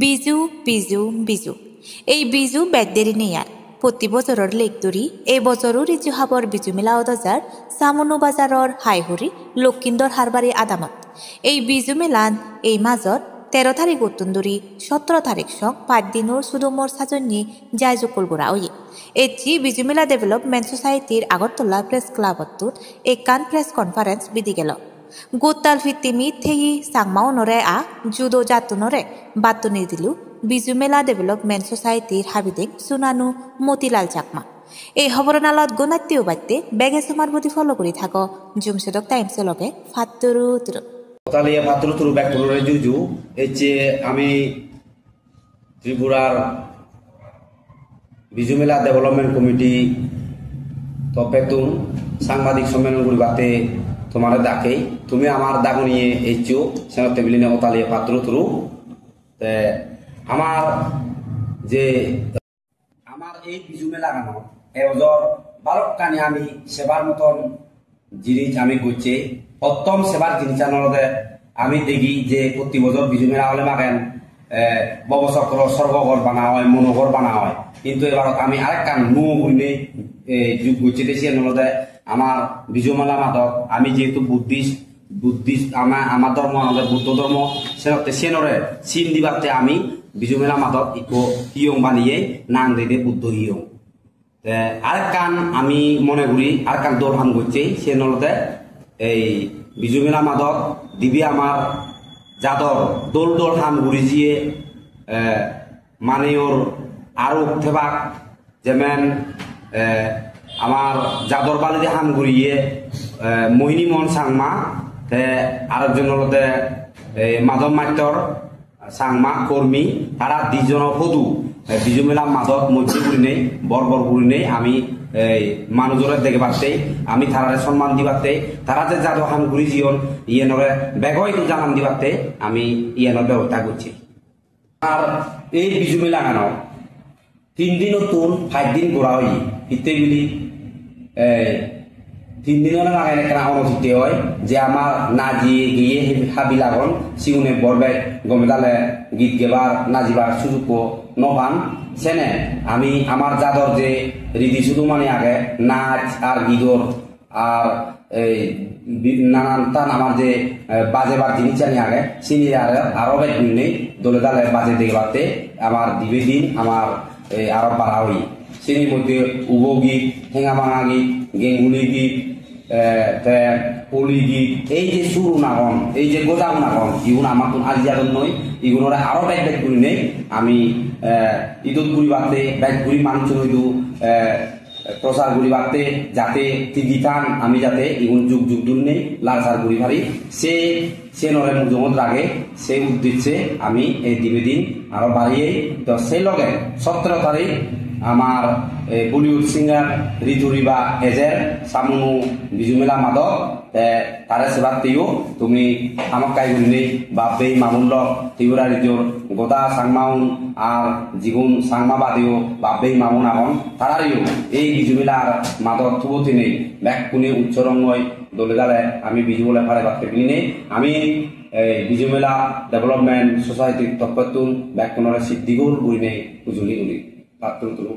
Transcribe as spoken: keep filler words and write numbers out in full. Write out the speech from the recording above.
Biju, Biju, Biju. Ei Biju bej deri nei ar. Potti bojoror lek duri, ei bojoro riju habor Biju mela odo jar, Samunu bazaror hai huri, Lokkindor Harbari adamot. Ei Biju melan ei major tero tarigottun duri sottoro tarik song paj dinor sudomor sajonni jai jukkol gora oye. Ecche Biju Mela Development Society-r Agartala Press Club-ottun ekkan press conference bidi gelo. Gottal pittimit theye Changmaunore a judo jattunore battoni dilo Biju Mela Development Society-r habideng Sunanu Motilal Chakma. Ei hoboronalot gonatte ubatte bege somar bodi follow guri thago Jumshodok Times-o loge. Patturu turu. Otaliye patturu turu bekkunore juju. Ecche ami Tripurar Biju Mela Development Committee toppettun sangbadik sommelon guribatte tomare dakei. Tumi amar dagoniye eccho, senotte biline otaliye patturu turu. Te amar je, amar ei Biju melaganot e bojor balokkani ami sebar moton jinis ami gocche. Pottom sebar jinissan olode ami degi je potti bojor Biju mela ole magen, eh, Bhobo Chokro sorgo ghor bana oi, mono ghor bana oi. Hintu ebarot ami arekkan nuo gurinei, eh, jug gocche de siyen olode amar Biju mela madot ami jehetu Buddhist, Buddhist ama, ama dhormo olode Buddho dhormo, senotte siyenore sin dibatte ami Biju mela madot ikko hiyong baneye nang dede Buddho hiyong. Te arekkan ami mone guri arekkan dol ham gocche, siyen olode ei Biju mela madot dibe amar jador dol dol ham guri jiye, eh, maneyor aruk thebak, jemen, eh, amar jador baledi ham guriye, eh, Mohini Mohan Changma, te arekjon olode, eh, Madhab Mattor, Changma kormi, tara dijono photo, eh, Biju mela madot mojje gurinei, bor bor gurinei ami, eh, manujore degebatte, ami tarare sonman dibatte, tara je jado ham guri jiyon, iyenore bego idu janan dibatte, ami iyenor bebosta gocchi. Ar ei Biju mela gano Tin dinottun paj din gora oye. Hitte bili, eh, tin dinor magen ekkena onotitte oi, je amar naji giye habi lagon, sigune bor bej gome dale git gebar, najibar sujukko no pan. Sene ami amar jador je ridi sudumani age, naj ar gidor, ar ei bi-, nanan tan amar je, eh, bajebar jinissani age, sini aro, aro bej gurinei dole dale baje degebatte amar dibe din amar, eh, aro bara oye. Sini moddhe ubo git, henga banga git, genguli git, eh, te holi git, ei je surun agon, ei je gojagun agon, igun amattun aji jadon noi, igunore aro bej bej gurinei ami, eh, idot guribatte, bej guri manuchun idu, eh, prochar guribatte, jate tigi than, ami jate igun jug jug durinei larchar guri pari, se, senore mujungot rage, se uddecche ami ei dibe din aro bariyei. To sei loge sottoro tarik amar, eh, Bollywood singer Ritu Riba ejer Samunu Biju Mela madot, te tare sebatteyo tumi hamakkai gurinei bap-bei ma-bon lok Tripura rijor goda Changmaun ar jigun Changma badeyo bap-bei ma-bon agon, tarareyo ei Biju melar madot tubo tinei bekkune ucchorongoi dole dale ami Biju bole parebatte bilinei ami ei Biju Mela Development Society-r toppottun bekkunore siddigol gurinei hujuli guri. Patturu turu.